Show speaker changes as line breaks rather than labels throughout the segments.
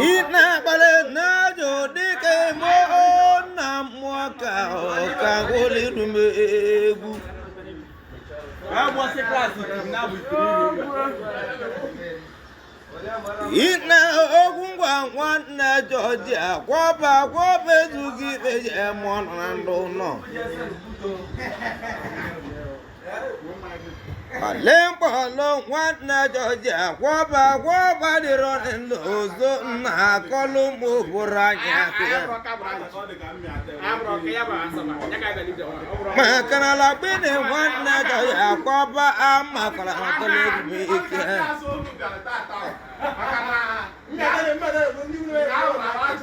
Ị na-akpali na-ajụ dịka emo na mmụọ ka ọka gwụliru m egwu. Ị na okwu ngwa nwanne Jọji akwọba akwọba ezughị ikpe ji eme ọnụ na ndụ nọ. Ole mkpọlụ nwanne Jọji akwọba akwọba dịrọ ndụ ozo nna akọlụ m oburu anyị aka ya. Maka na lagbini nwanne Jọji akwọba amakọrọ akọlụ egwu ike.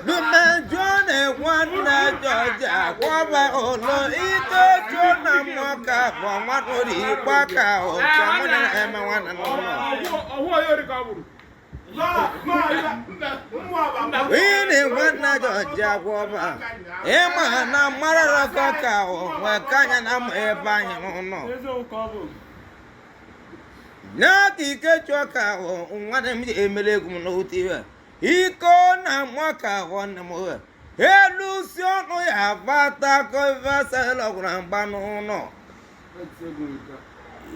Dumejone nwanne Jọji akwọba ụlọ ike chụọ na mmụọ ka bụ nwanne ikpe ka ụka mụ na eme nwanne n'ụlọ. Wini nwanne Jọji akwọba ịma na mmararọkọ ka onwe kanya na mma ebe anyị n'ụlọ. N'aka ike chụọ ka nwanne m ji emere egwu m n'otu iwe. Iko na mmụọ ka nwanne m we. Elu si ọnụ ya bata kọvaselọgwụra mgba n'ụlọ.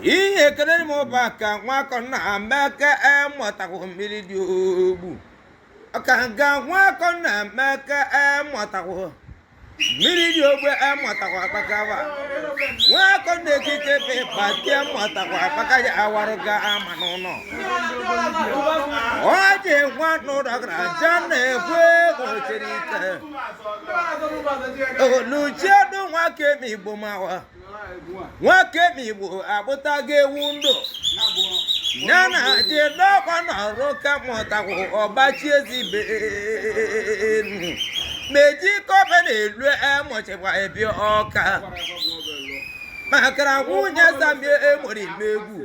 Ihe ekele m ụba ka nwakọ na mmeke emụtakwu mmiri dị ogbu. Ọka nga nwakọ na mmeke emụtakwu mmiri dị ogbe emụtakwu akpakava. Nwakọ na ekike pepa tie mụtakwu akpaka ya awarụga ama n'ụlọ. Ọjị nwa n'ụlọ gara aja na-ekwe gbochiri ike. Oluchiedu nwa kemi Igbo mawa. Nwa kemi Igbo akpụtago ewu ndụ. Ya na dị n'ọkwa na ọrụ ka mụtakwu ọgbachi ezibenu. Meji kọfe na-elu emụchikwa ebi ọka. Makara nwunye Samie emụrụ imegwu.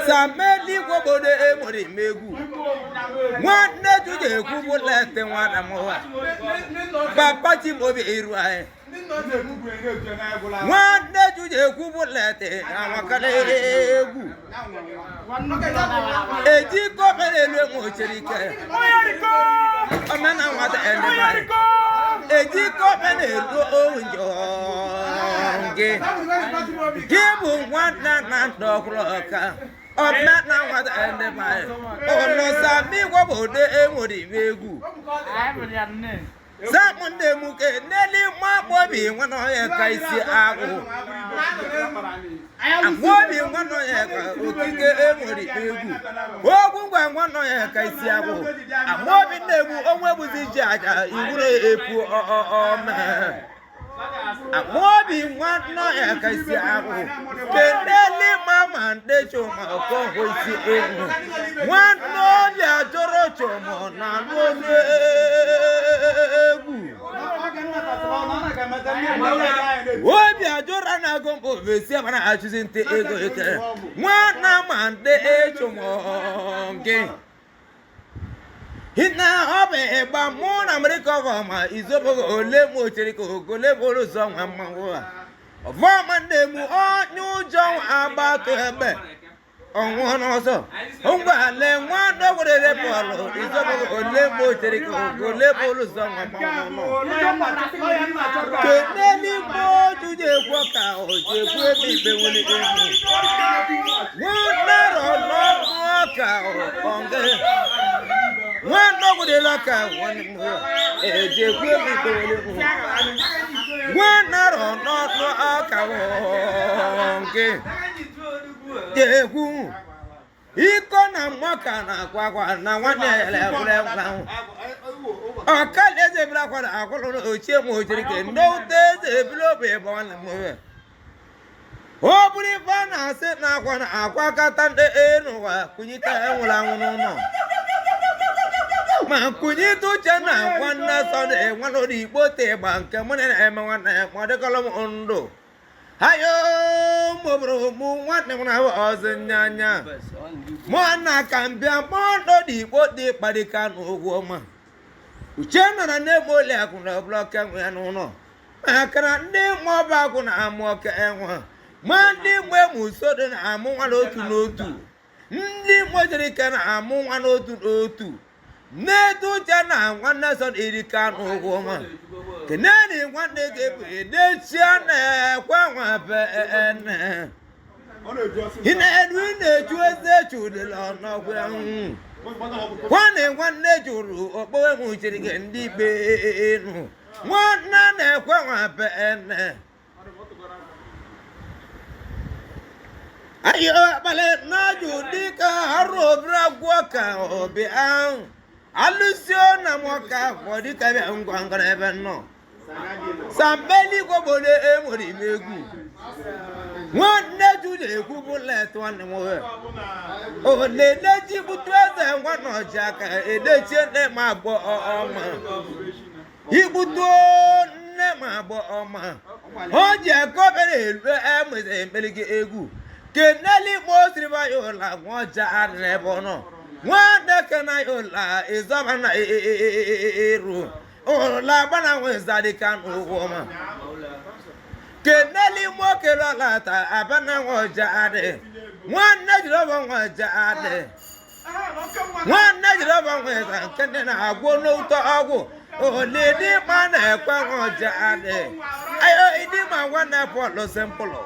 Samie igwe obodo emụrụ imegwu. Nwanne Juja ekwu bụleti nwanne m nwa. Papa Chimaobi iru anyị. Nwanne Juja ekwu bụleti amakala egwu. Eji kọfe na-elu enwe ike. Omena nwata endebanyị. Eji kọfe na-elu ohu gị. Gị bụ nwanne na ndọkwụrụ ọka. Omena nwata endebanyị. Ụlọ sami gwobodo enwere ime egwu. Samụ nne m ke n'elu mmakpọbi nwanne onye ka isi agwụ. Akpọbi nwanne onye ka okike enwere egwu. Okwu ngwa nwanne onye ka isi agwụ. Akpọbi nne m onwe bụzi ji aja iwuru epu ọma. Akpọbi nwanne onye ka isi agwụ. Keneli mama ndị chụma ọkọhụ isi egwu. Nwanne obi ajọrọ chụmọ na alụ egwu. Obi ajọrọ na-agụ mkpa ofesi amara achụzi nte ego eke. Nwanne ma ndị ịchụmọ gị. Hina ọ bụ ịgba mụ na Amerịka ọgọ ma izobogo ole m ochere ka ogole bụrụ ụzọ nwa mmanwụ a. Ọfọma nne m onye ụjọ agbatụ egbe ọnwụọ n'ọsọ. Ngwale nwa dọgwerere bọọlụ izobogo ole m ochere ka ogole bụrụ ụzọ nwa mmanwụ nọ. Keneli gboo juju ekwu ka o jekwu ebe ikpe nwere egwu. Nwanne rọlọ ọka ọnge. Nwanne ọgwụdịla ka nwanne m ejekwu ebe ikpe nwere egwu. Nwanne rọlọ ọka ọnge. Jekwu. Iko na mmaka na akwa akwa na nwanne ya egwuregwu ahụ. Ọkali eze ebili akwa na akwụrụ ochie m ochiri ke ndị ute eze ebili obi bụ nwanne m nwoke. Ọ bụrụ ife a na-asị na akwa na akwa kata ndị enu ụwa kwunyite enwụrụ anwụ n'ụlọ. Ma kwunyite uche na nwanne sọ na enwere igbo te ịgba nke mụ na eme nwanne ya ma ọ dịkọrọ m ndụ. Ayo mụbụrụ mụ nwanne m na-abụ ọzọ nyanya. Mụ na ka m bịa mkpọndụ dị igbo dị kparịka n'ụgwọ ọma. Uche nọrọ n'ebe ole akụ na ọbụla oke nwe ya n'ụlọ. Maka na ndị mmụọba akwụ na-amụ oke enwe. Ma ndị mgbe musodo na-amụ nwa n'otu n'otu. Ndị mojiri ike na-amụ nwa n'otu n'otu na-etu uche na nwanne sọ erika n'ụgwọ nwa keneni nwanne gị bụ edechie na-ekwe nwa be ene. Ị na-eru ị na-echu eze chudela ọnọgwụ. Nwanne nwanne jụrụ okpowe m chiri gị ndị be enu nwanne na-ekwe nwa be ene. Ayo abalị n'ajụ dịka arụ obere agwọ ka obi ahụ alụsio na mọka afọ dịka bịa ngwa ngwa n'ebe nọ sambeli gbogbole enwere ime egwu nwanne ju na-ekwu bụlet nwanne m nwoke o na-edechi gbutu eze nwa na ọja ka edechie nne m agbọ ọma igbutuo nne m agbọ ọma o ji akọbere elu emeze emerigi egwu keneli mo siriba yola nwa ọja adị n'ebe ọ nọ nwanne kena yola ịzọba na eru ụla gbana nwe zadika n'ụgwọ ọma keneli mo kere ọla ta abana nwa ọja adị nwanne jiri ọbọ nwa ọja adị nwanne jiri ọbọ nwa ịza nke ndị na-agwọ n'ụtọ ọgwụ ole dị ma na-ekwe nwa ọja adị ayo ịdị ma nwanne pọlụ sempụlụ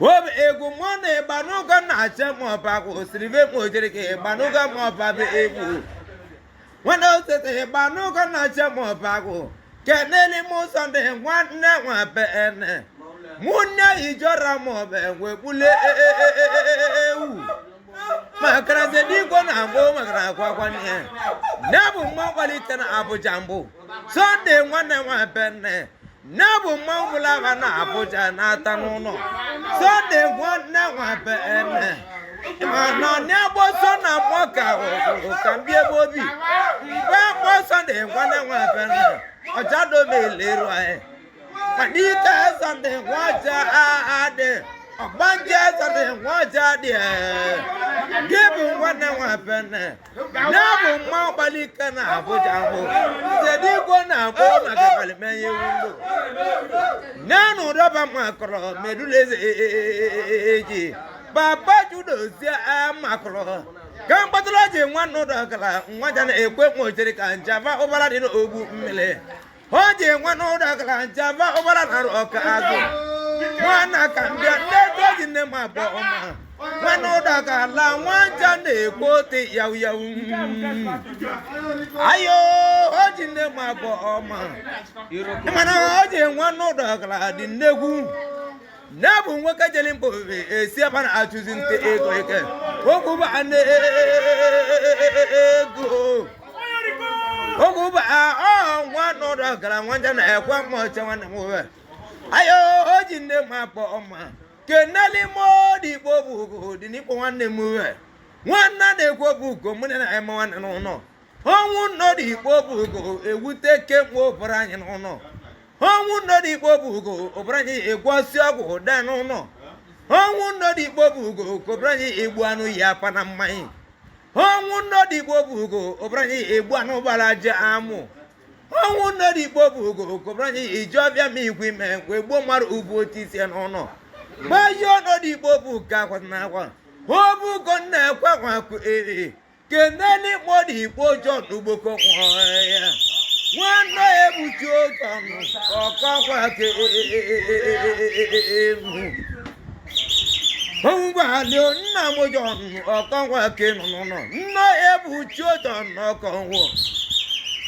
obi egwu mụ na ịgbanụgọ na-achọ m ọba kwụsịrị ibe m ojiri ka ịgbanụgọ m ọba bụ egwu nwanne osete ịgbanụgọ na-achọ m ọba kwụ keneli mụ sọnde nwanne nwa be ene mụ nne ijọra m ọba enwe gbule ewu makara zedigwo na mbụ makara akwa akwa nne nne bụ mma kwalite na Abuja mbụ sọnde nwanne nwa be nne nne bụ mmanwụ bụla na Abuja na-ata n'ụlọ sọnde nwanne nwa be nne mana na-agba ọsọ na mmụọ ka ụfụrụ ka ndị ebe obi mgbe agba sọnde nwanne nwa be nne ọcha domeleru anyị madike sọnde nwaja adị ọgbanje sọnde nwaja dị gị bụ nwanne nwa be nne nne bụ mma gbalike na Abuja mbụ zedigwo na abụ maka kalimenye ewu ndụ nenu rọba makọrọ meduleze eji baba judozie makọrọ ka mkpatara ji nwanne ụlọ gara nwaja na-ekwe mochere ka njava ụbara dị n'ogbu mmiri o ji nwanne ụlọ gara njava ụbara nara ọka azụ nwana ka mbịa nne ji nne m abụọ ọma nwanne ụlọ gara nwanja na-ekwe ote yawu yawu ayo o ji nne m abụọ ọma mana o ji nwanne ụlọ gara dị nnegwu nne bụ nwoke jere mkpa obibi esi ebe a na-achụzi nte ego ike okwu bụ a na-ego okwu bụ a ọ nwa n'ụlọ gara nwanja na-ekwe mma ọcha nwanne m nwoke ayo o ji nne m akpọ ọma keneli m odikpo bụ ugo dị n'ikpo nwanne m nwoke nwanne na-ekwu bụ ugo mụ na eme nwanne n'ụlọ ọnwụ nnọdụ ikpo bụ ugo ewute kemgbe ụbụrụ anyị n'ụlọ ọnwụ nnọdụ ikpo bụ ugo ụbụrụ anyị egwọsi ọgwụ ụda n'ụlọ ọnwụ nnọdụ ikpo bụ ugo kobụrụ anyị egbu anụ yi akwa na mmanya ọnwụ nnọdụ ikpo bụ ugo ụbụrụ anyị egbu anụ gbara aja amụ ọnwụ nnọdụ ikpo bụ ugo kobụrụ anyị iji ọbịa ma igwe ime wee gbuo mmadụ ubu otu isi n'ụlọ gbaji ọnọdụ ikpo bụ ugo akwa na akwa obu ugo nna ekwe kwakwu eri keneli mmadụ ikpo John ugboko ya nwanne ebuchi otu ọnụ ọkọkwa ka elu ngwali nna m John ọkọkwa ka nọ n'ụlọ nna ebuchi otu ọnụ ọkọnwụ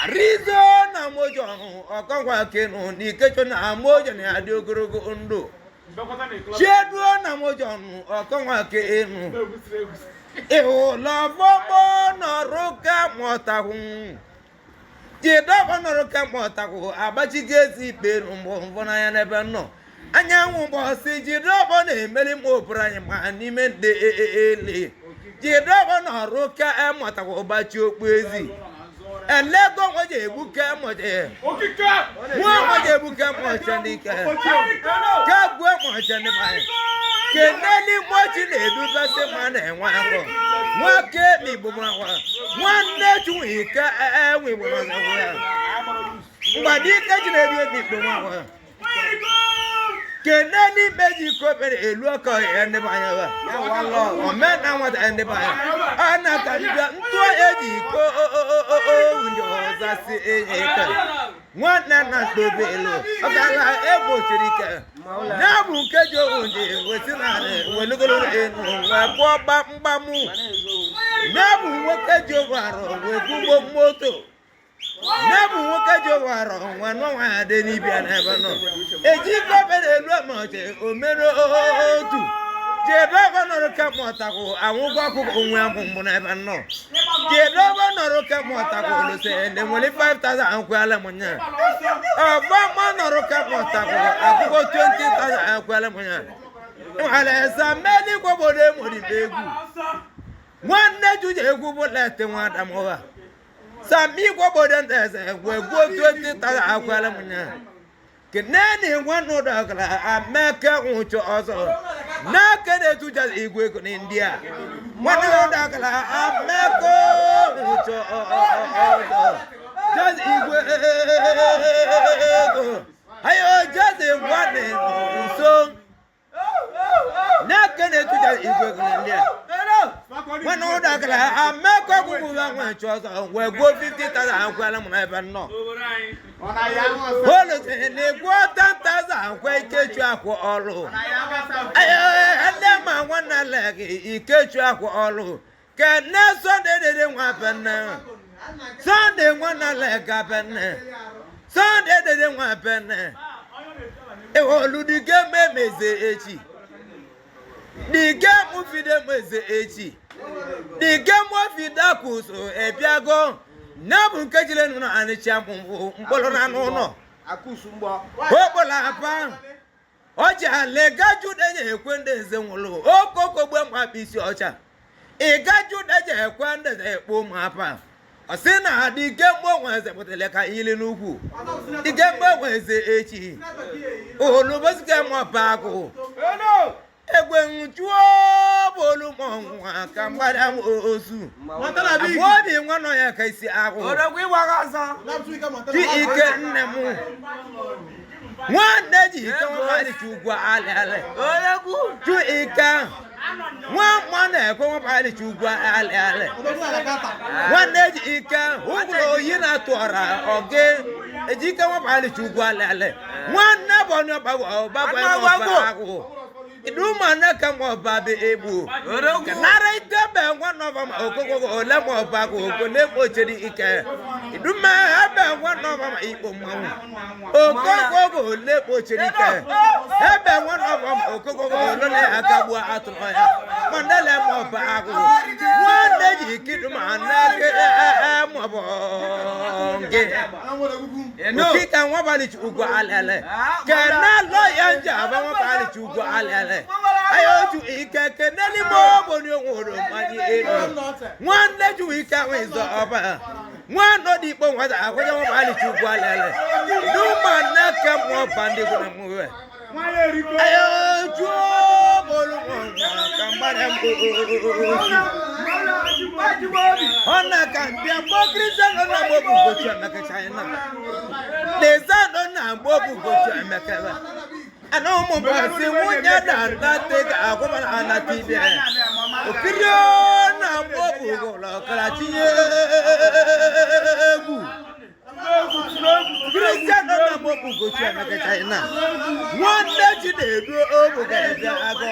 arizo na m John ọkọkwa ka nọ n'ikecho na amojo na-adị ogologo ndụ chieduo na m John ọkọkwa ka enu ịhụlọvọgbọ nọrụ ka mọtahụ jidọbọ nọrọ ka mọtahụ agbachigo ezi ikpe mbụ mbụ n'anya n'ebe nọ anyanwụ mbọsị jidọbọ na-emeri m oburu anyị ma n'ime ndị ele jidọbọ nọrụ ka mọtahụ gbachi okpu ezi elego nweje egbu ka mọje nwa nweje egbu ka mọche n'ike ka gbuo mọche n'ime anyị keneli mochi na-edubasị ma na-enwe akọ nwoke ma igbo nwa nwanne chunwe ike enwe igbo ya mgbadike ji na-edu ebi igbo nwa Kene n'ime ji kobere elu ọkọ ya ndị banya ba. Omena nwata ndị banya. Ọ na-aka mbịa ntụ eji iko ndị ọzọ si enye ike. Nwanne na ntobe elu. Ọkala egbochiri ike. Ya bụ nkeji owu ndị wesi na welugolo enu wee kwụọ gbamgbamụ. Ya bụ nwoke ji owu arụ wee kwugbo moto. Ne bụ nwoke ji ụwa arọ nwa nwa ya dị n'ibia n'ebe nọ. Eji kọbere elu ọmọche omere otu. Jebe ebe nọrọ kemgbe ọtakwu anwụgwọ akwụkwọ onwe ya mbụ n'ebe nọ. Jebe ebe nọrọ kemgbe ọtakwu olose ndị nwere 5000 akwụala m nya. Ọgba mma nọrọ kemgbe ọtakwu akwụkwọ 20,000 akwụala m nya. Nwale esa mmeli gwobodo emori egwu. Nwanne juje egwu bụ leti nwa Adamuwa. Sami gwobodo ndị eze wee gwuo 20,000 akwụala m nya. Keneni nwanne ụdọkara ameke nwụchụ ọzọ. N'aka na-etuja igwe ego n'India. Nwanne ụdọkara ameke nwụchụ ọzọ. Jaz igwe ego. Ayo jazi nwanne nso. N'aka na-etuja igwe ego n'India. Nwanne ụdọkara ameke gwugwu nwụchụ ọzọ wee gwuo 50,000 akwụala m n'ebe nnọọ. Olùsìn 10,000 kwe ikechu akwụ ọlụ. Ele ma nwanne legi ikechu akwụ ọlụ. Kene Sunday dede nwa penne. Sunday nwanne lega penne. Sunday dede nwa penne. Ewolu dike memeze echi. Dike mufide meze echi. Dike mufide kwuso ebiago. Na bụ nkejile nụ na anịcha mkpụrụ na anụ ụlọ. Okpolo apa ọcha legajude ekwe ndị eze nwụrụ okokogbe mapụ isi ọcha ịgajude je ekwe ndị eze ekpo mapa ọ sị na dike mgbe onwe eze pụtara ka ili n'ukwu dike mgbe onwe eze echi olubosike mapa akụ egwe nchuo bụ olu mọnwụ ka mgbada ozu obi nwa nọ ya ka isi ahụ ji ike nne m nwanne ji ike nwapalichi ugwu alịalị ju ike nwa mma na-ekwe nwapalichi ugwu alịalị nwanne ji ike ụgwụrụ oyi na-atụ ọra ọgị eji ike nwapalichi ugwu alịalị nwanne bụ onye ọgbagwa ọgbagwa ọgba ahụ iduma na ka mo ba be ebu nara ite be nwa no ba ma okoko ole mo ba ko ko le mo cheri ike iduma ebe nwa no ba ma ikpo mmanwụ okoko go le mo cheri ike ebe nwa no ba ma okoko go ole le akagbu atụrụ ya mandele mo ba agụ nwanne ji kiduma na ke mo bo nge okika nwa bali ugwu alele kena lọ ya nje aba nwa bali ugwu alele ayo ju ike keneli mo bo ni ohun mani elu nwanne ju ike ahụ ịzọ ọba nwanne dị ikpo nwata akwụnye nwa bali ugwu alele duma neke mụọ ba ndị gwere mụwe ayo ju bolu nwa ka mgbada m ọ na-ka mbịa mgbe kristian nọ na mgbe bụ gochi emeka china leza nọ na mgbe bụ gochi emeka ana ụmụ mbọsị nwunye na nate ga-agwụba na anata ibe okiri na mgbe bụ ụlọ kara tinye egwu kristian nọ na mgbe bụ gochi emeka china nwanne ji na-edu ogbu ga-ebe agụ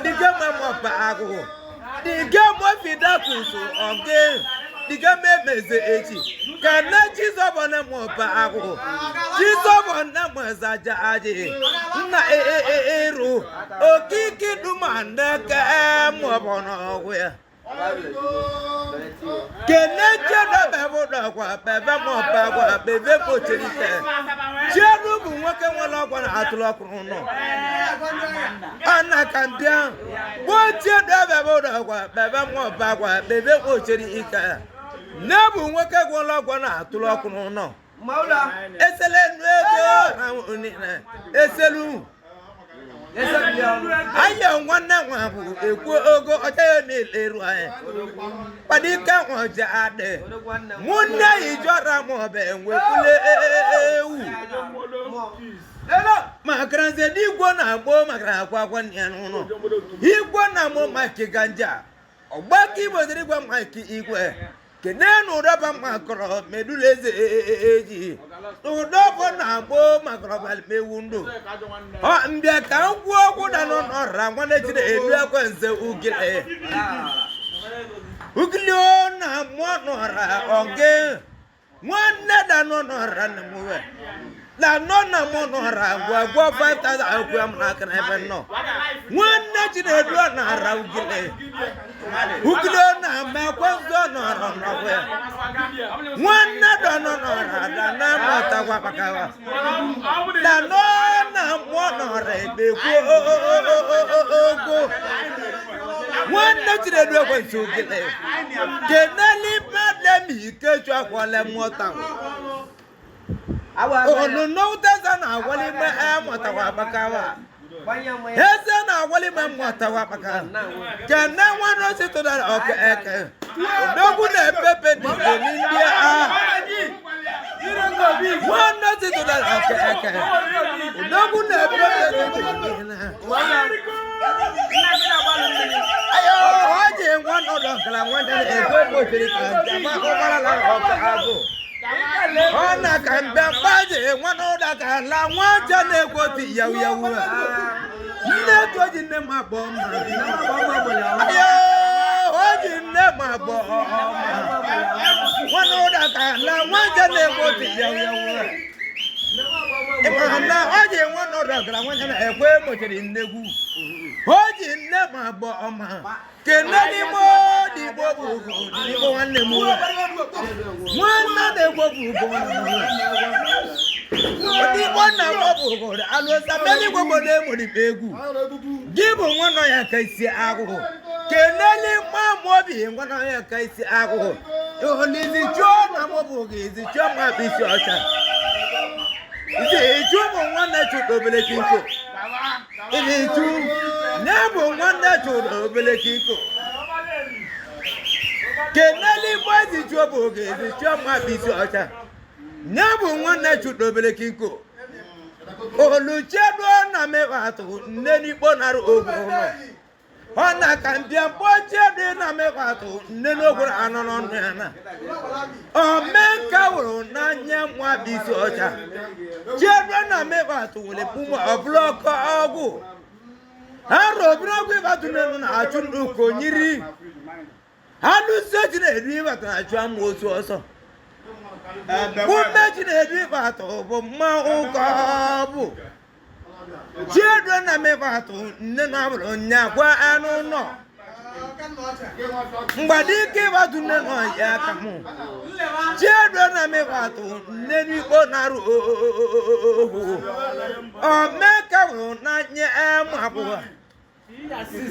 dike ma mọba agụụ dike mọfidakusu ọgị dike memeze echi kene chizọbọ na mọba agụụ chizọbọ na mọzaja aji nna ịrụ okiki duma ndeke mọbọ n'ọgwụ ya kene chedo bebe dọkwa bebe mọba agwa bebe mocherite chedu bụ nwoke nwere ọgwa na atụrụ ọkụrụ nọ ana ka mbịa gbochie bebe dọkwa bebe mọba agwa bebe mocheri ike nne bụ nwoke gwọrọ ọgwọ na atụrụ ọkụrụ nọ esele nu ego na onine eselu ayọ nwanne nwa bụ ekwu ogo ọcha ya na-eleru anyị kpadike nwa adị mụ nne ijọra ma ọ bụ enwekwule ewu ma Makara nze n'igwe na-agbọ makara akwa akwa nne ya n'ụlọ igwe na-agbọ mike ganja ọgbakọ igbo dịrị igwe mike igwe kene na ụdọba makọrọ medula eze eji ụdọbọ na-agbọ makọrọ balmewu ndụ ọ mbịa ka m kwuo okwu da n'ọra nwanne jiri elu ekwe nze ugile ugili o na mụọ n'ọra ọgị nwanne da nọ n'ọra na mụwe da nọ na mụ n'ọra gwa gwa 5000 akwụ m n'aka n'ebe nọ nwanne Chinedu na-ara ugile ugile na ama ekwe nzọ n'ọra n'ọkwa ya nwanne dọ nọ n'ọra da na mụtakwa kpakawa da nọ na mụọ n'ọra ekpekwu ogo nwanne Chinedu ekwensu ugile keneli mmadụ ikechu akwale mmụta olunowuteza na-agwali ime emụtawa akpakawa eze na-agwali ime mmụtawa akpakawa kene nwanne ositụdara ọka eke odogwu na-epepe n'igbo ndị a nwanne ositụdara ọka eke odogwu na-epepe n'igbo ndị ayo oje nwanne ọdọkara nwanne ego gbochiri ka njem ụgbara la ọka agụ ọ na ka mbe mgbaje nwanne ụda ka la nwaja na-egwoti yawu yawu a nne toji nne m abụọ mma ayo oji nne m abụọ mma nwanne ụda ka la nwaja na-egwoti yawu yawu a ịmara na ọ ji nwanne ụda gara nwanne na-ekwe gbochiri nnegwu o ji nne m abụọ ọma kene n'ime odigbo bụ ugo n'igbo nwanne m nwa nwanne na-egbo bụ ugo nwanne m nwa odigbo nna m bụ ugo alụsa meligbo bụ na-emoribe egwu gị bụ nwanne ya ka isi agụgụ keneli mma m obi nwanne ya ka isi agụgụ olizi chụọ na m bụ gị izi chụọ m akpa isi ọcha izi chụọ bụ nwanne chụrụ obele kinko izi chụ nye bụ nwanne chụrụ obele kinko keneli mgbe ezi chụọ bụ oge ezi chụọ m akpa isi ọcha nye bụ nwanne chụrụ obele kinko olucheduo na mekpa atụ nne n'ikpo nara oge ụlọ ọ na ka mbịa mgbochie dị na mekpa atụ nne n'ogwuru anọ n'ọnụ ya na omenka wụrụ n'anya nwa bụ isi ọcha chieduo na mekpa atụ nwere mkpume ọbụla ọkọ ọgwụ ha robiri ọgwụ ịbatụ n'elu na-achụ n'uko nyiri ha lụzie ji na-eru ịbata na-achụ ama otu ọsọ ume ji na-eru ịbatụ bụ mmanwụ ka ọ bụ chiedu na mekpa atụ nne na abụrụ nya gwa anụ nọ mgbadike ịbatụ nne nọ ya aka mụ chiedu na mekpa atụ nne n'ikpo na-arụ ohu omeka wụrụ n'anya emu abụọ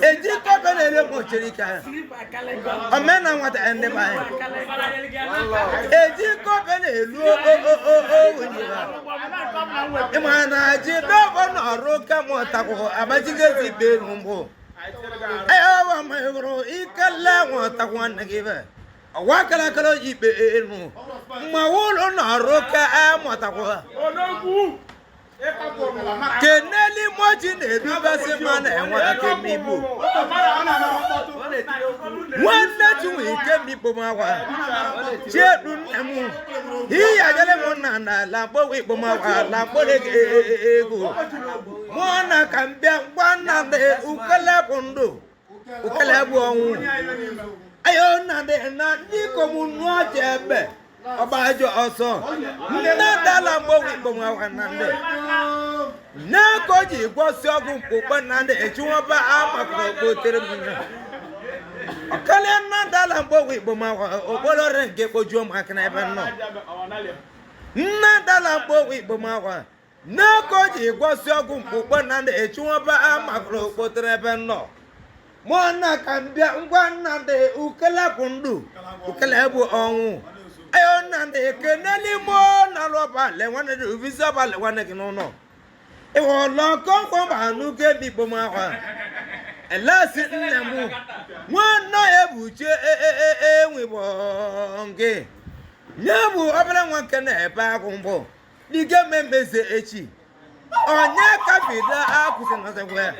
eji kọfe na-ere mkpochiri ka omena nwata ndị be anyị eji kọfe na-elu owu ịma na ji dọbọ n'ọrụ kemụtakwụ abajigezi beru mbụ ewa ma hụrụ ikele nwatakwu nwanne gị be ọwa kalakala ikpe elu ma ụlọ n'ọrụ ka amụtakwụ keneli moji na-edubasị ma na-enwe akemigbo nwanne chinwe ike m akwa chiedu nne m iya ajele m na na lakpo ikpo m akwa lakpo ego mụọ na ka m bịa ngwa nna dị ukele bụ ndụ ukele bụ ọnwụ ayo nna dị na ndị ikom nụọ ji ebe ọgbajọ ọsọ nne dala mgbanwe ikpo m akwa na ndị nne ka o ji gwọsi ọgwụ mkpụkpọ na ndị echiwaba amakọrọ okpotere m ya ọkale nna dala mgbanwe ikpo m akwa okporo nke kpojuo m aka n'ebe nọ nna dala mgbanwe ikpo m akwa nne ka o ji gwọsi ọgwụ mkpụkpọ na ndị echiwaba amakọrọ okpotere ebe nọ mụọ na ka m bịa ngwa nna dị ukele bụ ndụ ukele bụ ọnwụ ayo nna dị keneli mụ na lọba le nwanne dị ubisi ọba le nwanne gị n'ụlọ ịwọlọ kọnkọ ma nuke mikpo m akwa elesi nne m nwanne ya ebuche enwebọ gị nye bụ obere nwa nke na-ebe akwụ mbụ dike mmemmeze echi Onye ka bido akwụsị nọzikwa ya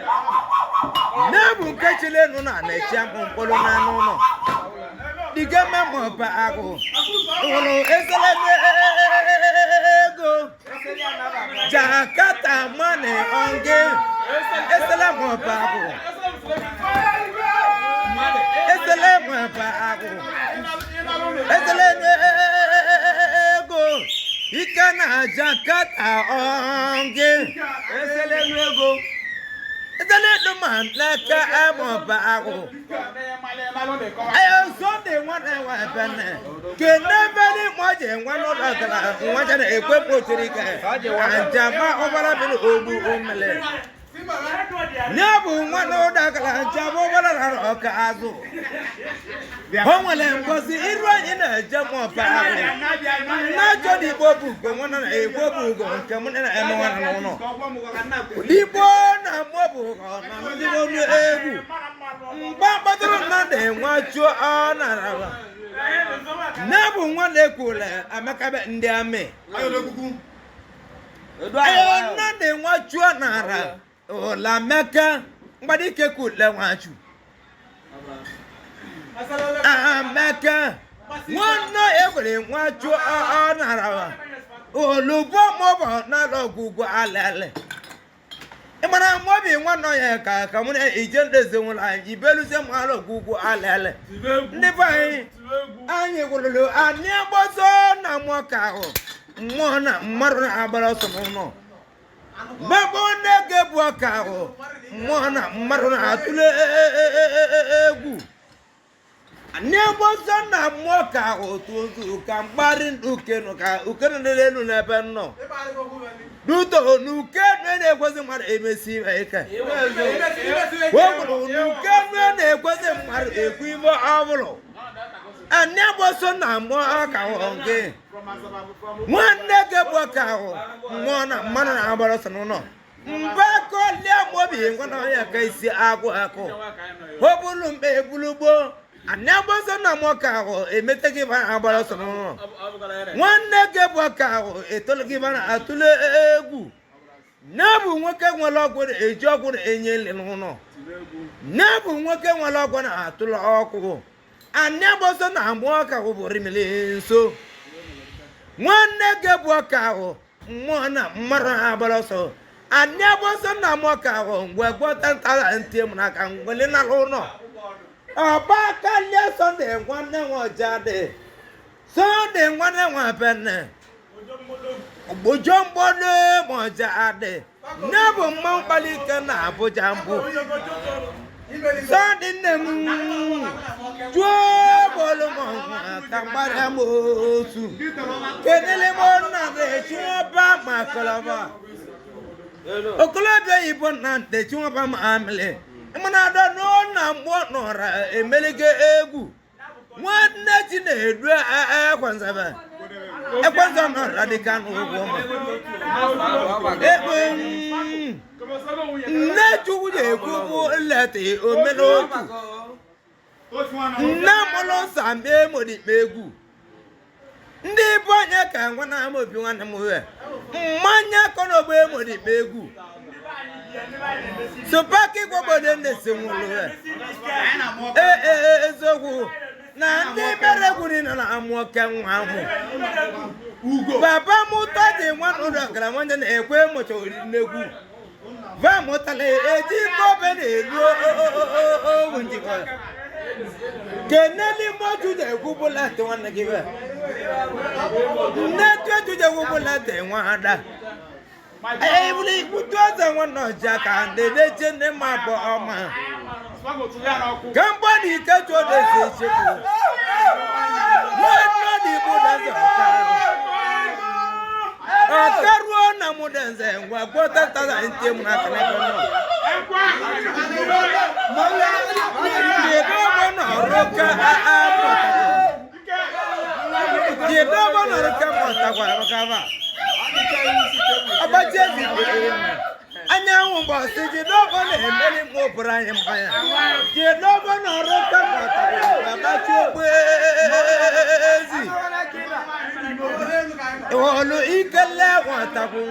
na-ebu nke chilenu na na-echi akpụ mkpụrụ n'anụ ụlọ dike mmemme agụ hụrụ esele ego Jakarta money onge esele mọba agụ esele mọba agụ esele ego ike na Jakarta onge
Esele ego.
esele duma n'aka mọba agụ. Ayo Sunday nwanne nwa ebene kene beni mọje nwa n'ụlọ gara nwa jana ekwe kpochiri ike anjama ọbara biri ogbu omele nye bụ nwa n'ụlọ gara njama ọbara rara ọka azụ o nwere ngozi iru anyị na-eje mọba ahụ nnajọ n'igbo bụ ugo nwana na egbo bụ ugo nke mụ na-eme nwana n'ụlọ igbo na mụ bụ ugo na ndị n'olu egwu mgbe kpatara mmadụ enwe chụọ ọ nara nne bụ nwa na-ekwule amaka be ndị amị ayo nnadị nwa chụọ nara ụla amaka mgbadike kwule nwachu amaka nwanne ekwere nwa chụọ ọ nara olugbo mọbọ nara ọgwụgwọ alele ịmara mmobi nwanne ya ka ka mụ na ije ndezi nwụrụ anyị ibeluzie m ala ọgwụgwọ alele ndị be anyị anyị gwụrụlụ anyị agbọsọ na mmụọ ka ahụ mmụọ na mmadụ na-agbara ọsọ n'ụlọ gbagbo na-ege bụ ọka ahụ mmụọ na mmadụ na-atụle egwu anyị agbọsọ na mmụọ ka ahụ otu ka mkparị ukenu ka ukenu dị elu n'ebe nnọ duto n'ukenu na-ekwesị mmadụ emesi ime ike o kwuru n'ukenu na-ekwesị mmadụ ekwu ime ọ bụrụ anyị agbọsọ na mmụọ ọka ahụ gị nwanne gị bụ ọka ahụ mmụọ na mmadụ na-agbara ọsọ n'ụlọ mgbe aka mobi ngwana ya ka isi agụ akụ o bulu mgbe ebulu gboo anyị agbọsọ na mmụọ ka ahụ emete gị ba agbara ọsọ n'ụlọ nwanne gị bụ ọka ahụ etolu gị ba atụle egwu na-abụ nwoke nwere ọgwụ na-eji ọgwụ na-enye nri n'ụlọ na-abụ nwoke nwere ọgwụ na-atụle ọkụ anyị agbọsọ na mmụọ ọka ahụ bụ rimili nso nwanne gị bụ ọka ahụ mmụọ na mmadụ na-agbara ọsọ anyị agbọsọ na mmụọ ọka ahụ mgbe gwọta ntara ntị m n'aka mgbe nara ụlọ ọba kalie sọnde nwanne nwa ọja dị sọnde nwanne nwa bene gbojo mgbọdụ ma ọja adị nne bụ mmanwụ kpali ike na Abuja mbụ sọnde nne m jụọ bọọlụ m ọnwa ka mgbara m otu kedele m nna na-echiwọba ma kọlọba okolobịa oyibo na ntechiwọba ma amịlị mana adọ n'ụlọ mgbọ nọrọ emelige egwu nwanne chi na-edu ekwenzabe ekwenza nọrọ dịka n'ụgwọ ma ekpe nne chukwu na-ekwu bụ nleta omenokwu nne mụrụ sambe modikpe egwu ndị bụ onye ka nwa na ama obi nwanne m wee mmanya kọnọgba emodikpe egwu sopaki gwogbode ndesi nwụrụ wee ee eziokwu na ndị mere egwu niile na-amụ oke nwa ahụ baba mụta dị nwa n'ụlọ gara nwanne na-ekwe mụcha n'egwu va mụtala eji kobe na-elu owu njikọ keneli mọju na-egwu bụla dị nwanne gị be nne tueju na-egwu bụla dị nwa ada ebulu ikputu eze nwanne ọja ka ndị na-eche ndị mma bụ ọma kemgbe na ike chụọ na-esi echekwu nwanne dị bụ na-eze ọka ọka ruo na mụ denze ngwa gwọta tara ntị m n'aka n'ebe nọ jide ọgbọ nọrọ ka mụtakwara maka abacha ezi anyanwụ mbọsị jide ọgbọ na-emeri mma ụbụrụ anyị mmanya jide ọgbọ nọrọ ka mụtakwara abacha ogbe ezi Olu ikele nwatakwu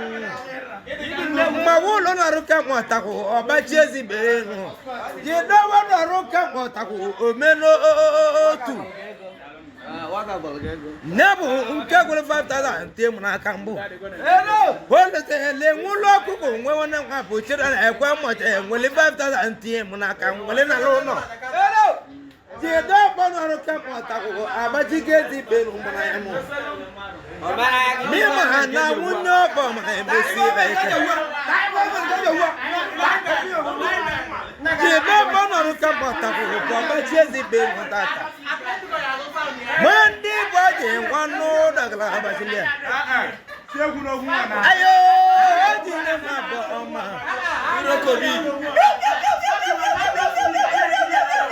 mmawu ụlọ nọrụ ka nwatakwu ọgbachi ezigbo elu jidewe nọrụ ka nwatakwu omenotu nne bụ nke gwụrụ 5000 tie m n'aka mbụ olutele nwụlọ ọkụkọ nwe nwanne nwa bụ chere na ekwe mọcha enwele 5000 tie m n'aka nwele na ụlọ jide ọkpọ nọrụ ka nwatakwu agbachike ezigbo elu mụrụ ya mụ n'ịma ha na nwunye ọkpọ ma emesi ike jide ọkpọ nọrụ ka nwatakwu bụ ọgbachi ezigbo elu tata mgbe ndị Igbo ji nwa n'ụdọgara agbachili ya ayo eji nne m abụ ọma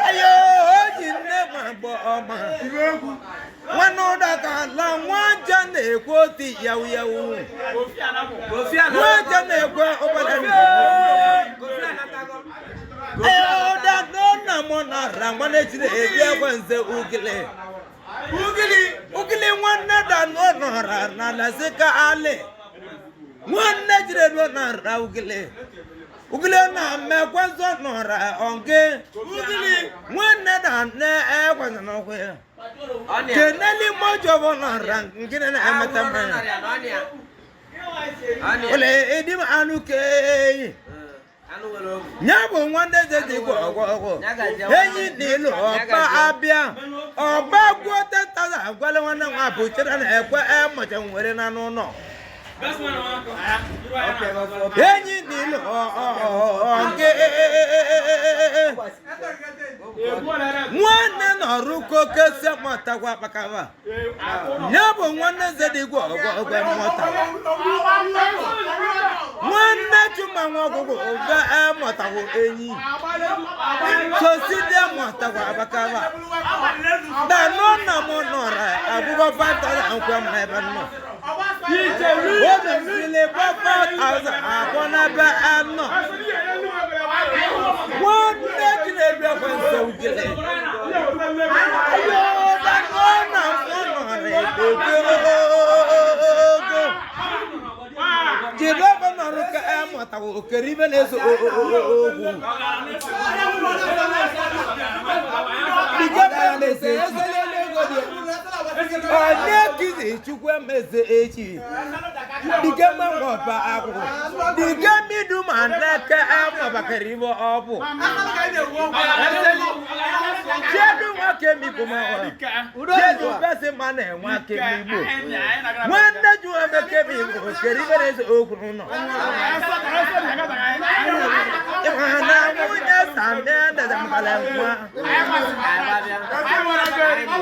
ayo eji nne m abụ ọma nwanne ụdaka la nwa nje na-ekwe oti yawu yawu nwa nje na-ekwe ụbọchị ayo ụda nna m nara nwanne chiri ebi ekwe nze ugili ugili ugili nwanne da nọra na lasika ali nwanne jiri ruo nara ugili ugili na mmekwanzọ nọra ọnge ugili nwanne da nne ekwenza n'ọkụ ya keneli mojọbọ nọra nkene na emeta mmanya ole edim anụ keyi nya bụ nwanne eze dị gwa ọgwọ ọgwọ enyi na ilu ọkpa abịa ọgba gwuo 10,000 agwala nwanne nwa bụ chere na ekwe emụcha nwere na n'ụlọ enyi na ilu nke nwanne nọrụ koke si mụtakwa akpakaba nya bụ nwanne eze dị gwa ọgwọ ọgwọ mmụta nwanne chuma nwa ọgwụgwụ ụba emụtakwu enyi soside mụtakwa abakaba danụ na mụ nọrọ akwụkwọ 5000 nkwe m n'ebe nọ obi mmiri gbọ 5000 akwọ n'ebe anọ nwanne chinedu ekwense ugele ayo danụ na mụ nọrọ edogo jiri ebe nọrọ ka emụtakwa okere ibe na-eso okwu onye kizi chukwu emeze echi dike mọba akwụkwọ dike midu ma ndeke amabakari ibe ọ bụ chedu nwoke migbo ma chedu besi ma na-enwe aka igbo nwanne ju emeke igbo kere ibe na-ese okwu n'ụlọ ịma na nwunye samie ndezamkala nwa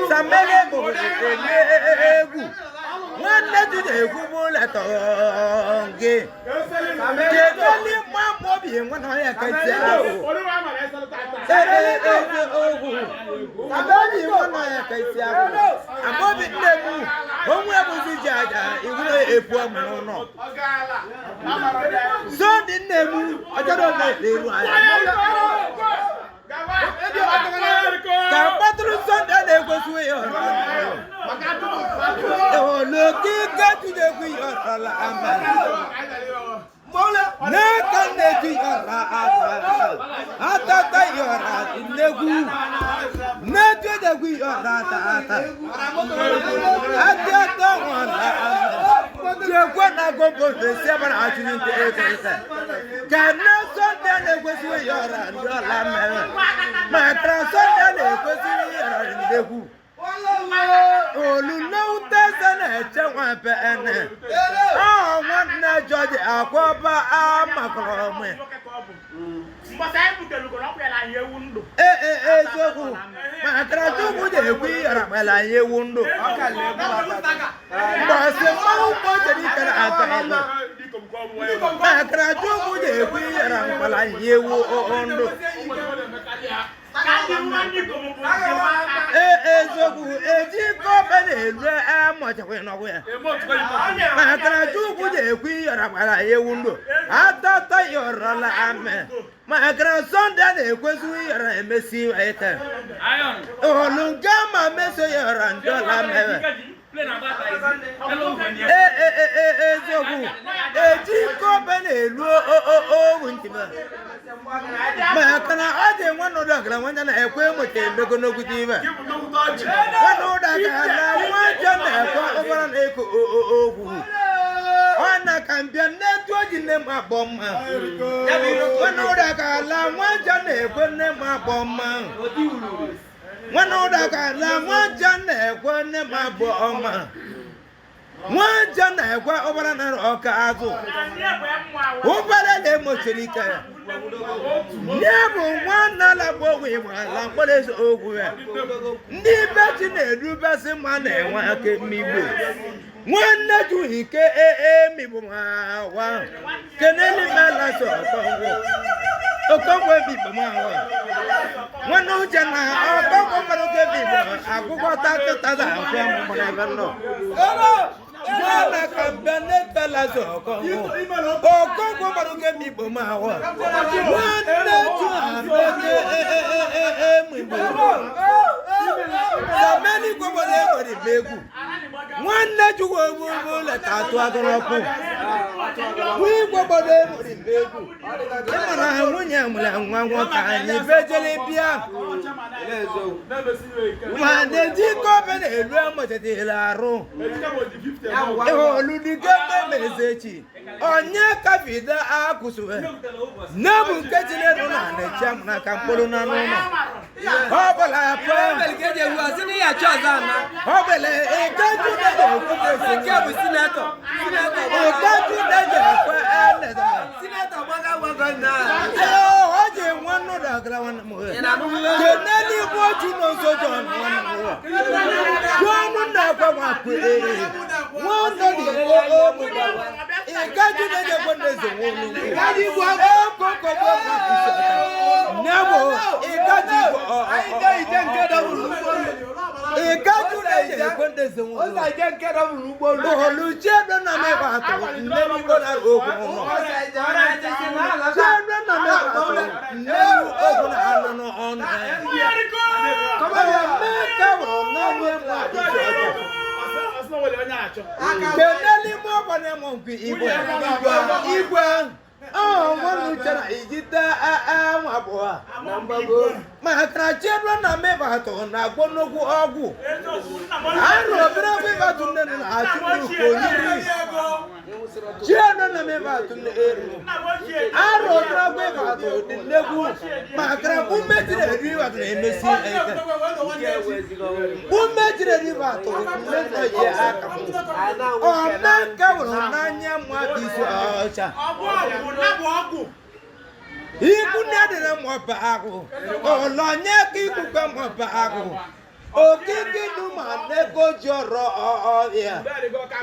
samele bụ ele egwu nwanne ju na-ekwu bụ letọ gị kedoli mma mmobi nwa na ya kacha ahụ ogwu amobi nwa na ya kacha ahụ amobi nne m onwe bụzi ji aja iwu epu ọmụ n'ụlọ sọndị nne m ọjọrọ na-eru anya ka mkpatụrụ sọndị a na-ekwesịghị ya ọrụ olokike tụnyekwu ya ọrọla ama n'aka nneju yọrọ ata atata yọrọ nnegwu nneju degwu yọrọ ata ata atata nwara jekwe na gombo esi abara achụnye nte ego ise ka nne sọnde na-ekwesịghị yọrọ ndị ọla mere ma tra sọnde na-ekwesịghị yọrọ ndegwu olulewuteze na-eche nwape ene ọ nwanne jọji akwọba amakọrọ mụ ee eziokwu makara chukwu na-ekwu ịyọrọ mela anyị ewu ndụ mgbọsị mmanwụ mkpochere ikere aka elu makara chukwu na-ekwu ịyọrọ mkpala anyị ewu ndụ ee eziokwu eji kọpe na-elu amọchakwa n'ọgwụ ya makara chukwu na-ekwu ịyọrọ mkpala anyị ewu ndụ atata yọrọla ame makara sọnde na-ekwesị ịyọrọ emesi ite olùgá ma meso yọrọ ndọla mere Ee, eziokwu eji kobe na-elu owu ntịba maka na ọ dị nwanne ụlọ ọgara nwanne na-ekwe mụta emego n'okwute ibe nwanne ụlọ ọgara na nwa na-ekwe ụbara na-eko okwu ọ na ka mbịa nne-etu oji nne m akpọ mma nwanne ụlọ ọgara nwa na-ekwe nne m akpọ mma nwanne ụlọ ọgara nwa na-ekwe nne m akpọ ọma nwa na-ekwe ụbara nara ọka azụ ụbara na-emochiri ike ya nne bụ nwanne alagba ogwu igbo ala mkpọrọ eze ogwu ya ndị be chi na-erubasị mma na-enwe aka mmigbo nwanne ju ike emigbo ma wa keneli melasa ọkọngwọ ọkọngwọ ebigbo ma wa nwanne uche na ọkọngwọ mmadụ ka ebigbo akwụkwọ tatụtada akwụ mụmụ na ebe nọ nwanne ka mbịa na-ebelasa ọkọngwọ ọkọngwọ mmadụ ka ebigbo ma wa nwanne ju ameke emigbo sameni gbogbo egbere m egwu nwanne chukwu ogbugbo leta atụ agụrọkụ nwa gbogbo egbere m egwu ịmara nwunye mụrụ nwa nwoke anyị bejele bịa ma na-eji kobe na-elu amụchatara arụ oludike mmemezechi onye kabido akụsụwe nne bụ nke tinyere na na-eche m n'aka mkpụrụ na n'ụlọ ọ bụla pụọ ọ bụla ịgajudeje ekwute
Nke bụ sinetọ.
ịgajudeje ekwe eleda
Sinetọ gbaga gbaga na.
ọ ji nwanne ụlọ agara nwanne m keneli bụ otu n'ụzọ jọn nwanne m nwa jọnụ na-ekwe nwakwe nwanne dị ogbe ịgajudeje ekwe na-eze nwolu nebo ịgaji
Ije nke dọbụrụ ụgbọelu.
ịgajudeje ekwe na-eze nwolu
Ụzọ ije nke dọbụrụ ụgbọelu.
olùjẹ́dọ̀ náà mẹ́fà tó nẹ́nu gbọ́dọ̀ ogun ọ̀nà. Jẹ́dọ̀ náà mẹ́fà tó nẹ́nu ogun ànànà ọ̀nà. Ẹ̀mẹ́ka wọ̀ náà mú àdìsí ọ̀tọ̀. Kẹ̀lẹ́lí mú ọ̀bọ̀ ní ẹ̀mọ̀ nkì igwe. Igwe ọ̀hún wọn lù jẹ́ ìjì tẹ́ ẹ̀wọ̀n àbọ̀. Màkàrà jẹ́dọ̀ náà mẹ́fà tó nà gbọ́nọ́gù ọ̀gù. Àrùn obìnrin fífa tún nínú àtúntò kò yírí. Jẹ́dọ̀ náà mẹ́fà tún ní èrò. Arọ ọdụrọgwa ịbatụ dị nnegwu maka ume jiri ịbatụ na-emesi ike. Ume jiri ịbatụ nne ya aka m. Omeka hụrụ n'anya mmadụ isi ọcha. Ikwu na-edere mọba ahụ. Ụlọ nye ka ikwukwe mọba ahụ. Okike duma nego ji ọrọ ọbịa.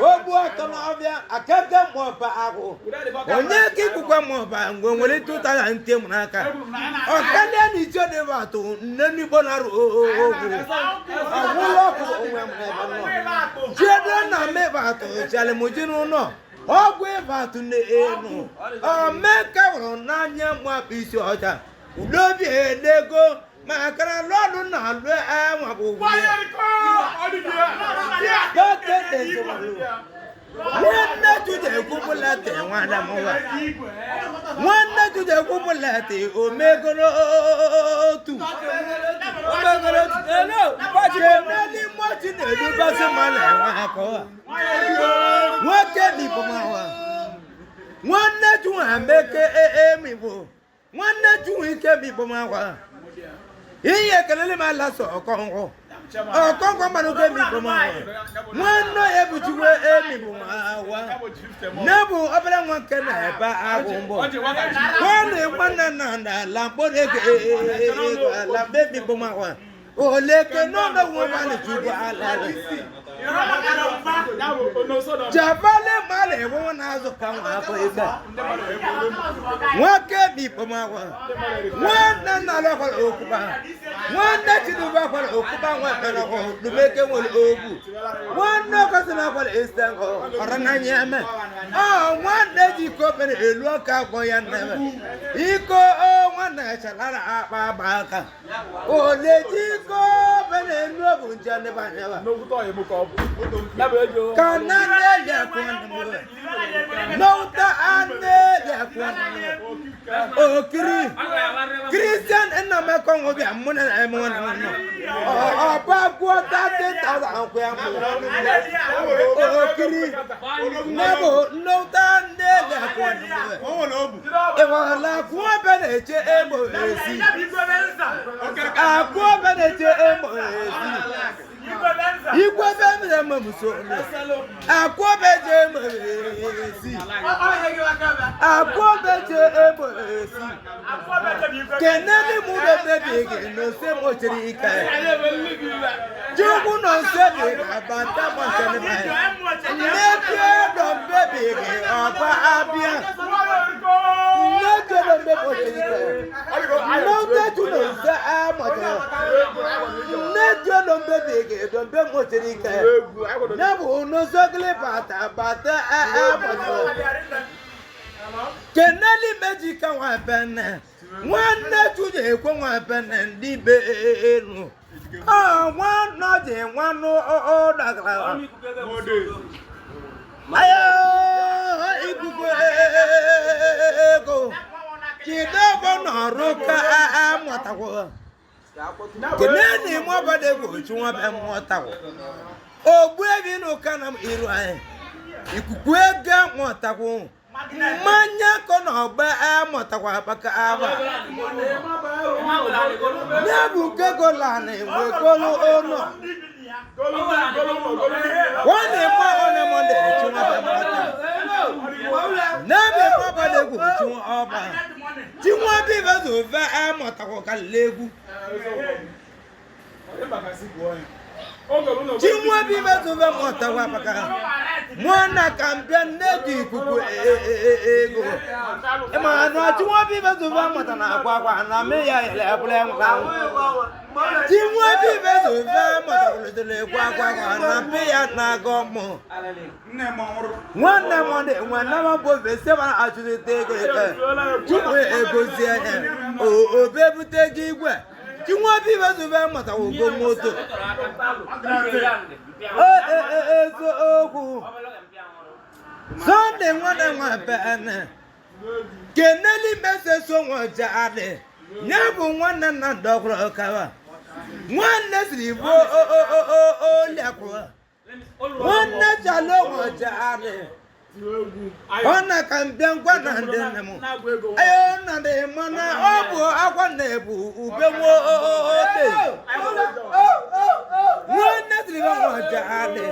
Ogbu ọtọ n'ọbịa akeke mọba ahụ. Onye ka ikwukwe mọba ngwe nwere tụtara ntị m n'aka. Ọkele na iche dị atụ nne n'igbo na-arụ ogwu. Ọgwụlọ ọkụ onwe m n'ebe nọ. Jiedo na meba atụ chalịmụji n'ụlọ. Ọgwụ ịba atụ n'enu. Omeka hụrụ n'anya mwapụ isi ọcha. Udobi edego maka na lọdụ na-alụ enwa bụ ugwu. Nwanne Jude ekwupụlata nwanne m nwa. Nwanne Jude ekwupụlata omegoro otu.
Omegoro otu. Hello.
Keneli mmochi na-edubasị ma na-enwe akọ. Nwoke dịbụ ma nwa. Nwanne Jude ameke emigbo. Nwanne Jude ike migbo ma nwa. Ihe ekelele m ala sọ ọkọngwọ. Ọkọngwọ mmanụ ka emigbo ma nwa. Nwanne ya ebuchiwe emigbo ma nwa. Nne bụ obere nwa nke na-ebe agụ mbọ. Nwanne nwanne na na ala mkpọrọ ego ego ala mbebi bụ ma nwa. Oleke n'ọnụ nwe mmanụ chukwu ala. Jabale mmanụ enwe na-azụ ka nwa afọ ike. Nwoke bụ ma nwa. Nwanne nna alọkwara okuba. Nwanne Chinubu akwara okuba nwa ekpere Dumeke nwere ogwu. Nwanne Okosina akwara Eastern ọrụ n'anya eme. Ọ nwanne ji iko mere elu ọka akpọ ya nneme. Iko o nwanne chalara akpa agba aka. Ole ji iko mere elu ọbụ nche ndị banyere. Ka na nne ya kwuo n'ụta anne ya kwuo okiri Christian Nnamekọ nwobịa mụ na eme nwanne m nọ ọba kwuo 30,000 kwụ ya mụ okiri nebo n'ụta nne ya kwuo ịwala kwuo ebe na-eche egbo esi akwuo ebe na-eche egbo esi igwe ebe mere m so akwuo ebe je egbo esi akwuo ebe je egbo esi keneli mụ bebebi gị n'ose m ochiri ike chukwu nọ nso bi abata m nchene nneke dọ mbebi gị ọba abịa nneke dọ mbebi ochiri ike nneke nọ nso amụtara nneke dọ mbebi gị dọ mbe m ochiri ike ne bụ n'osogili bata bata amụtara keneli meji ka nwa bene nwanne chuje ekwe nwa bene ndị be elu ọ nwanne ji nwanne ọ dagara ayo ikuku ego chidebe nọrụ ka amụtakwo keneni mọbada egwu ochu nwa be mụtakwo ogbu ebi n'ụka na iru anyị ikuku ego mụtakwo mmanya kọ na ọgba amụtakwa maka aba n'ebu kegolanị nwekolu ụlọ wọ́n lè mọ ọ̀nà mọ̀lẹ́ tí wọ́n bá mọ́ta n'ebe mọ́bàdé kò tí wọ́n ọba tí wọ́n bí bá tó fẹ́ amụtakwa ka legwu tí wọ́n bí bá tó fẹ́ mọ́takwa maka mụ na ka mbịa nne ji ikuku ego ma na tí wọ́n bí bá tó fẹ́ mọ́ta na akwa akwa na me ya yẹlẹ ẹbụla ngwa tí wọ́n bí bá tó fẹ́ mọ́ta kulutulu ekwa akwa akwa na me ya na-agọ mụ nwanne m dị nwanne m bụ ofesi mana achụlite ego eke tupu egozie ya obe bute gị igwe tí wọ́n bí bá tó fẹ́ mọ́ta ogo moto eziokwu Sunday nwanne nwa bene keneli meseso nwa jadị nye bụ nwanne nna dọkwụrụ kawa nwanne siri bụ oliakwụ nwanne chalo nwa jadị ọ na ka mbịa ngwa na ndị nne m ayo na dị mana ọ bụ akwa na-ebu ube nwa ode nwanne siri bụ nwa jadị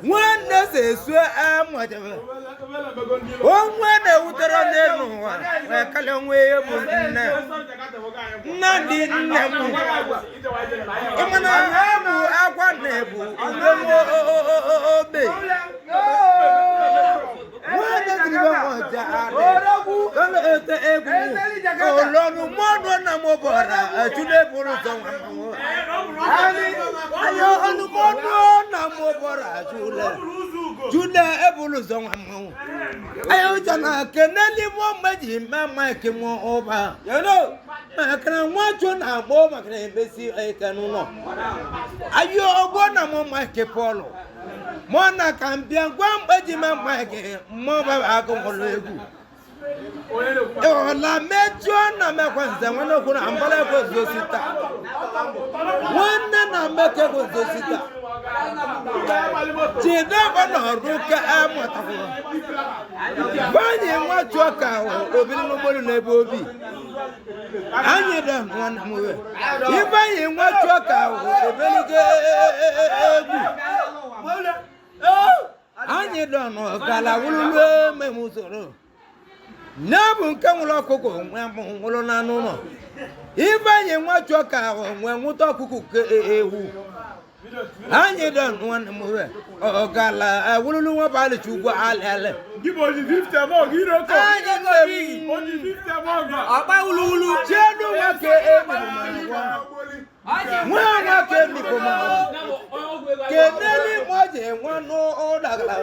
nwanne si esu amụjebe onwe na-ewutere n'elu ụwa wee kalịa onwe ya bụ nne nna ndị nne m ịmana ha bụ akwa na-ebu ube nwa obe nwanne siri bụ nwa jadị kọ́lọ́ ètò egwu ọlọ́run mọ́ọ̀dù ọ̀nà mo bọ̀rọ̀ ẹ̀túndé burú sọ wọn mọ́. Ayọ̀ olùmọ́ọ̀dù ọ̀nà mo bọ̀rọ̀ ẹ̀túndé túndé ebulu sọ wọn mọ́. Ayọ̀ jọ̀nà kẹ́nẹ́lì mọ́ méjì mẹ́ma kí mọ́ ọba. Màkàrà wọn tún nà bọ́ màkàrà ìbẹ́sí ẹ̀kẹ́nu náà. Ayọ̀ ọgbọ́n nà mọ́ máìkì pọ́ọ̀lù. Mọ́ nà kàmpíà gbọ́n méjì mẹ́ma kí mọ́ bàbá akọ̀kọ̀lọ́ egwu. Ọ̀la mejọ na mekwa nze nwanne kwuru na mbala ekwe zosita nwanne na mmeke kwe zosita chidebe na ọrụ ka amụtakwụ banye nwa chụọ ka obiri n'ụgbọelu n'ebe obi anyị dị nwanne m wee ibanye nwa chụọ ka obeligo egwu anyị dị n'ọgala wululu ememe usoro n'ebu nke nwụrụ ọkụkọ nwe nwụrụ n'anụ ụlọ ifeanyị nwa chụọ ka nwe nwụta ọkụkọ ke ewu anyị dị nwanne m wee ọgala wululu nwa balịcha ugwu alị alị anyị
Ọ̀pá wuluwulu.
chiedu nwoke emiri ma nwa nwa nwoke emikpo ma keneli mọji nwa n'ụdagala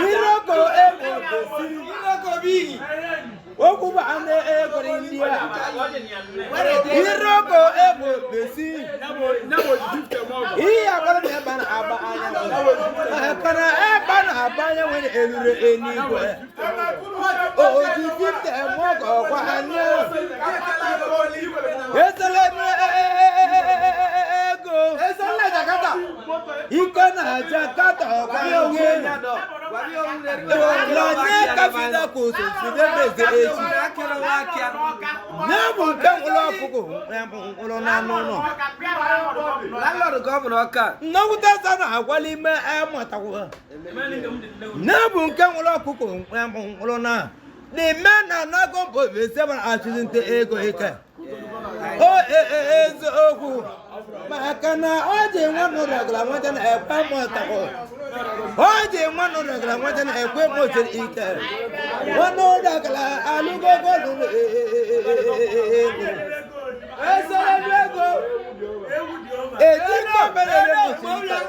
iroko ego gosi
Iroko bíyì.
okwu bụ anụ ego ndị a iroko ego besi ihe na-eruru eluigwe oji fifty mọgọ ọkwa anya esele ego iko na Jakarta ọkwa nye lọnye kafida kò sòsìdé meze echi n'ebu nke nwụrụ ọkụkụ nwụrụ n'anụ ụlọ
Landlord gọvanọ Ọka.
nnọgide sa na-agwala ime amụtakwa n'ebu nke nwụrụ ọkụkụ nwụrụ na n'ime na anago mbụ esebara achụzinte ego ike o eziokwu maka na ọ ji nwa nụrụgara nweta na ekwe mụtakwa ọ ji nwa nụrụgara nweta na ekwe mụchiri ike nwa nụrụgara alụgogo lụrụ ego
Ego.
eji kọbere mụchiri ike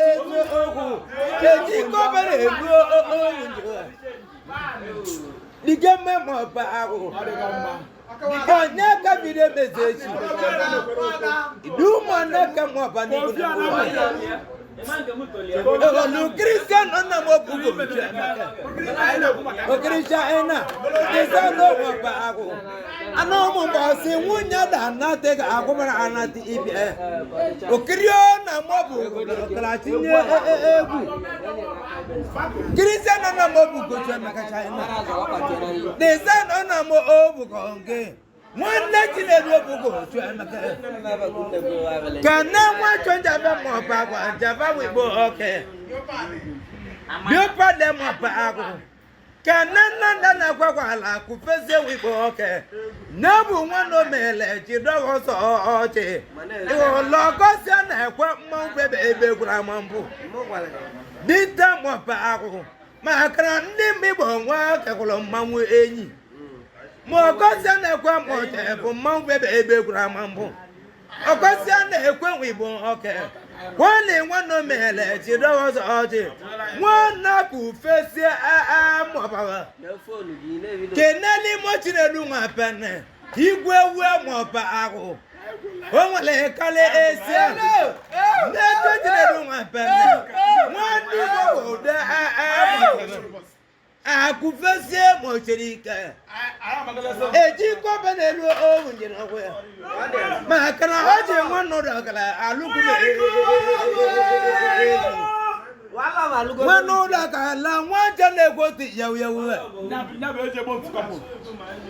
eziokwu eji kọbere elu owu dike mmemme ọba ahụ onye kabiri emezi echi duma neke mọba n'ihu olu kristian nna m obugo okiricha ena ịza n'ụwa ba ahụ anụ ụmụ mbọsị nwunye da anatị ga agụmara anatị ibie okirio na mọbụ karatinye egwu kristian nna m obugo chiemeka china ịza nna m obugo nke nwanne chinedu obugo chiemeka kana nwa chọnjaba mọba agwa njaba wigbo oke bíọ́pàdé mọba agwụ kana nna nna na-akwakwa ala kụpezie wigbo oke n'ebu nwanne omele jidọghọ ọsọ ọchị ịhụlọgọsia na-ekwe mmanwụ bebe ebe gwara ama mbụ dinta mọba agwụ maka na ndị mgbe nwa kekwụrụ mmanwụ enyi ma ọgọsia na-ekwe mọche bụ mmanwụ bebe ebe gwara ama mbụ ọkọsịa na-ekwe igbo oke nwanne nwanne omele jide ọzọ ọjị nwanne kufesie amọbara keneli mochinelu nwa pene igwe wue mọba ahụ o nwere kali esi n'eto chinelu nwa pene nwanne igbo ụdị amọbara akufesie mochiri ike eji kọba n'elu owu njiri ọgwụ ya maka na ọ ji nwa nọdụ ọkara alụkwụ nwa n'ụlọ ka la nwa nje na-egwotu yawu yawu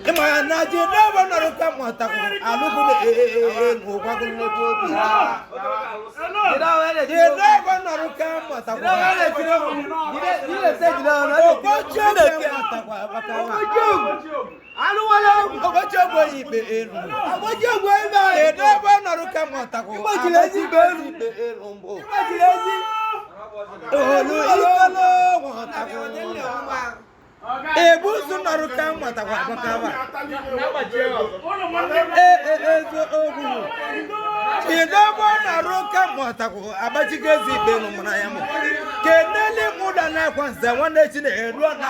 ịma na ji n'ebe nọrọ ka mụtakwu alụkwụ n'ụkwakwu nnukwu obi ji n'ebe nọrọ ka mụtakwu okochi oge mụtakwa maka nwa okochi ogbe ikpe elu kedu ebe ọ nọrọ ka mụtakwu ikpe elu mbụ olu ikolo nwụtakwu ebuzu nọrọ ka mụtakwa abakaba eziokwu kedu ebe ọ nọrọ ka mụtakwu agbachigezi ikpe elu mụrụ ya mụ kenele mụda na-ekwa nze nwanne chi na-eru na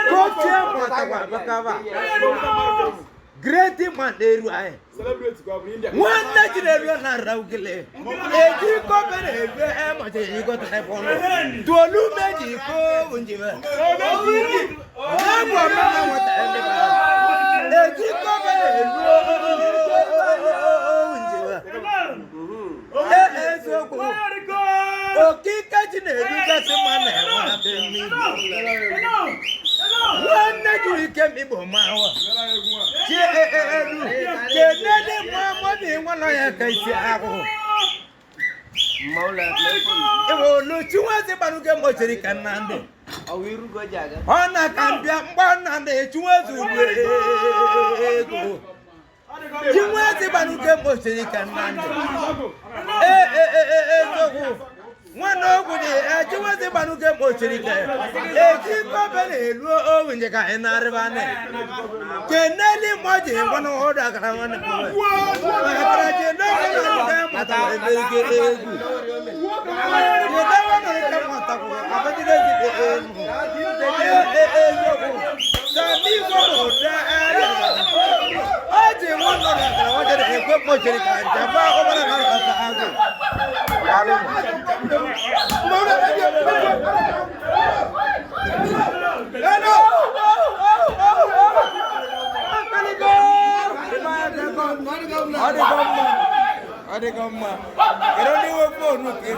kochie mụtakwa abakaba great man na-eru anyị nwanne ji na-eru na ara ugele eji kobe na-eru emacha ego telefọnụ tolu meji ko njibe n'egwu ọmụma nwata eleba eji kobe na-eru njibe eziokwu okike ji na-erugasị mma na-enwe aka mmiri nwanne juru ike migbo ma awa chi elu kenele nwa mọbi nwa ya ka isi ahụhụ ewe olu chinwezi gbaruge mochiri ka nna ndị ọ na ka mbịa mgba nna ndị chinwezi ugbu ego chinwezi gbaruge mochiri ka nna ndị ee eziokwu nwanne ogwu dị chinwezi gbaruge mochiri ka eji kọbe na-elu owu nje ka ị na-arịba nne keneli mọji nwanne ọdụ akara nwanne makara ji n'oge na ọdụ mata emerike egwu yedawa nọrọ ka mọtakwu abajide ji elu eziokwu sami igbo bụ ụdị ọ ji nwa nọrọ akara nwanne ekwe mmochiri ka njafa ọbara na ọta azụ. Daalụ. Ọ dịgo mma. Ọ dịgo mma. Kedu ndị nwe foonu ka ị?